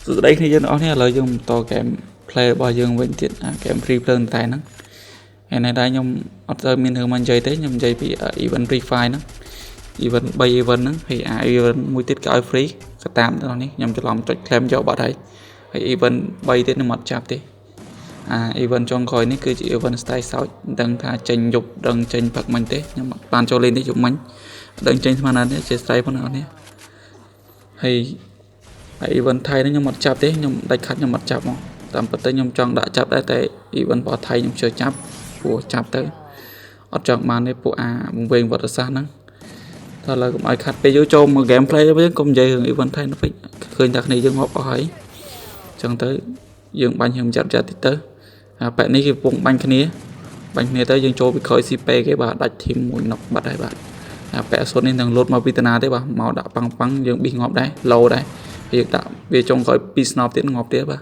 សួស្តីគ្នាយើងទាំងអស់គ្នាឥឡូវយើងបន្ត game play របស់យើងវិញទៀតអា game free ភ្លើងតែហ្នឹងហើយនេះដែរខ្ញុំអត់ទៅមានរឿងមកនិយាយទេខ្ញុំនិយាយពី event free fire ហ្នឹង event 3 event ហ្នឹងហើយអា event មួយទៀតគេឲ្យ free ក៏តាមទាំងនេះខ្ញុំច្រឡំចុច claim យកបាត់ហើយហើយ event 3ទៀតខ្ញុំអត់ចាប់ទេអា event ចុងក្រោយនេះគឺជា event style សោចមិនដឹងថាចេញយប់ដឹងចេញព្រឹកមិញទេខ្ញុំអត់បានចូលលេងទេយប់មិញដឹងចេញស្មានណាទេជាស្រ័យផងអ្នកនេះហើយហើយ event ថៃនេះខ្ញុំអត់ចាប់ទេខ្ញុំដាច់ខាត់ខ្ញុំអត់ចាប់មកតាមពិតទៅខ្ញុំចង់ដាក់ចាប់ដែរតែ event របស់ថៃខ្ញុំជឿចាប់ព្រោះចាប់ទៅអត់ចង់បានទេពួកអាវង្វេងវត្តសាស្ត្រហ្នឹងតើឥឡូវកុំឲ្យខាត់ពេលយូរចូលមក game play វិញកុំនិយាយរឿង event ថៃនោះពេកឃើញថាគ្នាយើងងាប់អស់ហើយអញ្ចឹងទៅយើងបាញ់រឿងចាត់ចាត់តិចទៅអាប៉ែនេះគេកំពុងបាញ់គ្នាបាញ់គ្នាទៅយើងចូលពីក្រោយ CP គេបាទដាច់ team មួយណុកបាត់ហើយបាទអាប៉ែសុតនេះនឹងលោតមកពីតាណាទេបាទមកដាក់ប៉ាំងប៉ាំងយើងប៊ីងាប់ដែរឡូដែរហើយយើងដាក់វាចុងក្រោយពីស្នប់ទៀតងាប់ទៀតបាទ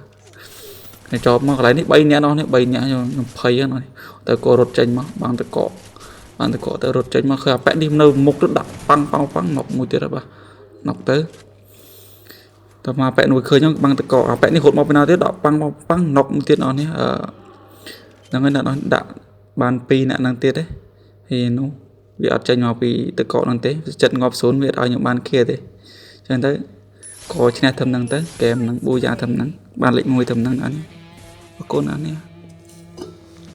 ហើយចប់មកកន្លែងនេះ3នាក់នោះនេះ3នាក់ខ្ញុំភ័យហ្នឹងទៅក៏រត់ចេញមកបាំងតកកបានតកកទៅរត់ចេញមកឃើញអាប៉ែនេះនៅមុខទៅដាក់ប៉ាំងប៉ាំងប៉ាំងណុកមួយទៀតហើយបាទណុកទៅតើមកប៉ែនោះឃើញហ្នឹងបាំងតកកអាប៉ែនេះរត់មកពីណាទៀតដាក់ប៉ាំងប៉ាំងណុកមួយទៀតអស់នេះអឺហ្នឹងហើយអ្នកដាក់បាន2អ្នកហ្នឹងទៀតទេហើយនោះវាអត់ចេញមកពីតកកហ្នឹងទេចិត្តងាប់សូន្យវាអត់ឲ្យខ្ញុំបានខៀទេអញ្ចឹងទៅក៏ឈ្នះធំហ្នឹងទៅហ្គេមហ្នឹងប៊ូយ៉ាធំហ្នឹងបានលេខ1ធំហ្នឹងអត់អរគុណអរនេះ។